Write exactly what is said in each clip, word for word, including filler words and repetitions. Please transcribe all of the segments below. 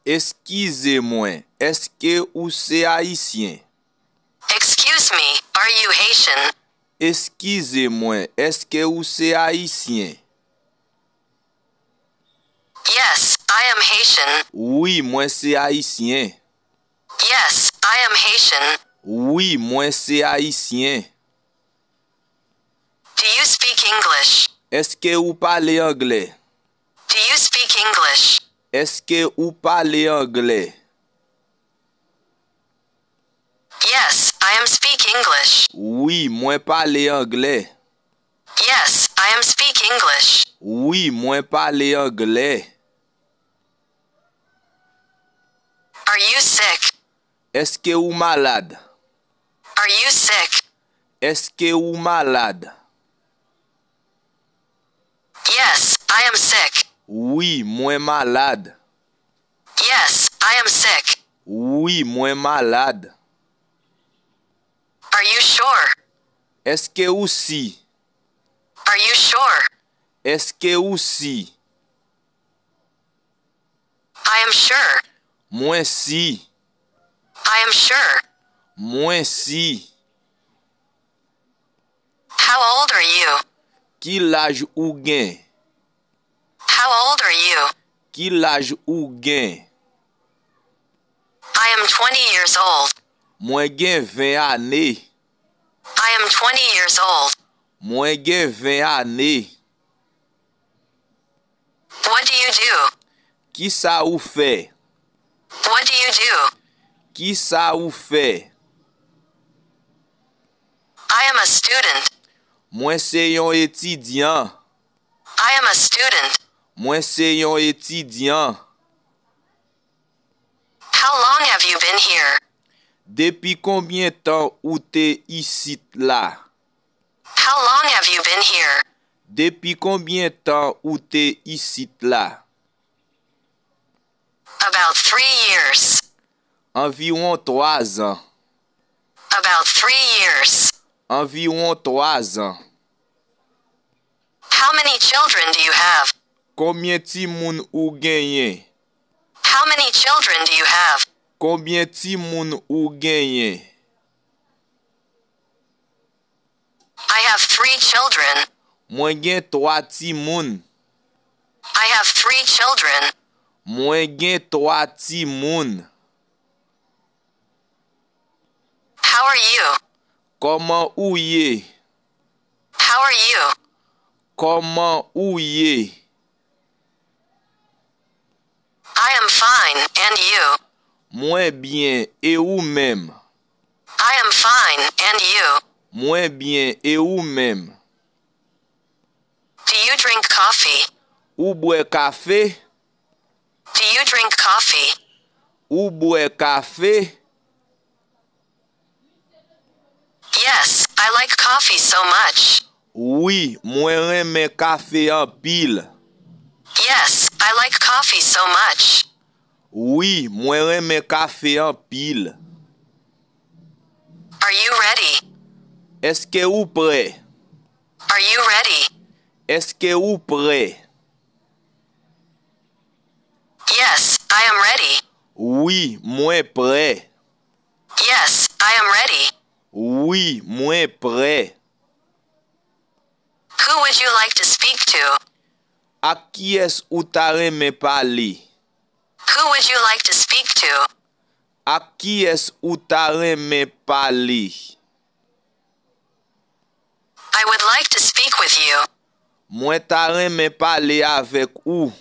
Eskize mwen, èske ou se Ayisyen? Excuse me, are you Haitian? Eskize mwen, èske ou se Ayisyen? Yes, I am Haitian. Wi, mwen se Ayisyen. Yes, I am Haitian. Wi, mwen se Ayisyen. Do you speak English? Èske ou pale anglè? Do you speak English? Èske ou pale anglè? Yes, I am speak English. Wi, mwen pale anglè. Yes, I am speak English. Wi, mwen pale anglè. Are you sick? Èske ou malad? Are you sick? Èske ou malad? Yes, I am sick. Wi, mwen malad. Yes, I am sick. Wi, mwen malad. Are you sure? Èske ou si? Are you sure? Èske ou si? I am sure. Mwen si. I am sure. Mwen si. How old are you? Ki laj ou gen? How old are you? Ki laj ou gen? I am twenty years old. Mwen gen ven ane. I am twenty years old. Mwen gen ven ane. What do you do? Kisa ou fè? What do you do? Kisa ou fè? I am a student. Mwen se yon etidyan. I am a student. Mwen se yon etidyan. How long have you been here? Depi konbyen tan ou te isit la? How long have you been here? Depi konbyen tan ou te isit la? About three years. Anviwon twa zan. About three years. Anviwon twa zan. How many children do you have? Konbyen timoun ou genyen? How many children do you have? Konbyen timoun ou genyen? I have three children. Mwen gen twa timoun. I have three children. Mwen gen twa timoun. How are you? Kòman ou ye? How are you? Kòman ou ye? I am fine, and you? Mwen byen, e ou menm? I am fine, and you? Mwen byen, e ou menm? Do you drink coffee? Ou bwè kafe? Do you drink coffee? Ou bwè kafe? Yes, I like coffee so much. Wi, mwen renmen kafe anpil. Yes, I like coffee so much. Wi, mwen renmen kafe anpil. Are you ready? Èske ou prè? Are you ready? Èske ou prè? Yes, I am ready. Wi, mwen prè. Yes, I am ready. Wi, mwen prè. Who would you like to speak to? Ak kiyès ou ta renmen pale? Who would you like to speak to? Ak kiyès ou ta renmen pale? I would like to speak with you. Mwen ta renmen pale avèk ou.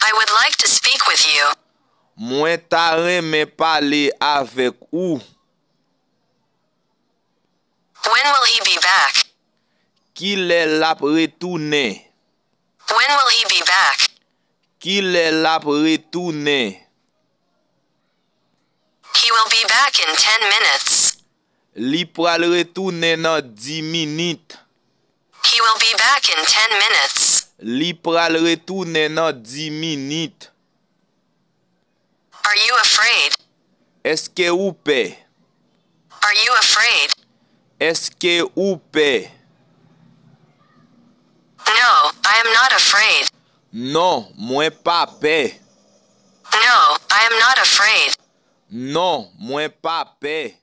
I would like to speak with you. Mwen ta renmen pale avèk ou. When will he be back? Kilè l ap retounen? When will he be back? Kilè l ap retounen? He will be back in ten minutes. Li pral retounen nan di minit. He will be back in ten minutes. Li pral retounen nan di minit. Are you afraid? Èske ou pè? Are you afraid? Èske ou pè? No, I am not afraid. Non, mwen pa pè. No, I am not afraid. Non, mwen pa pè.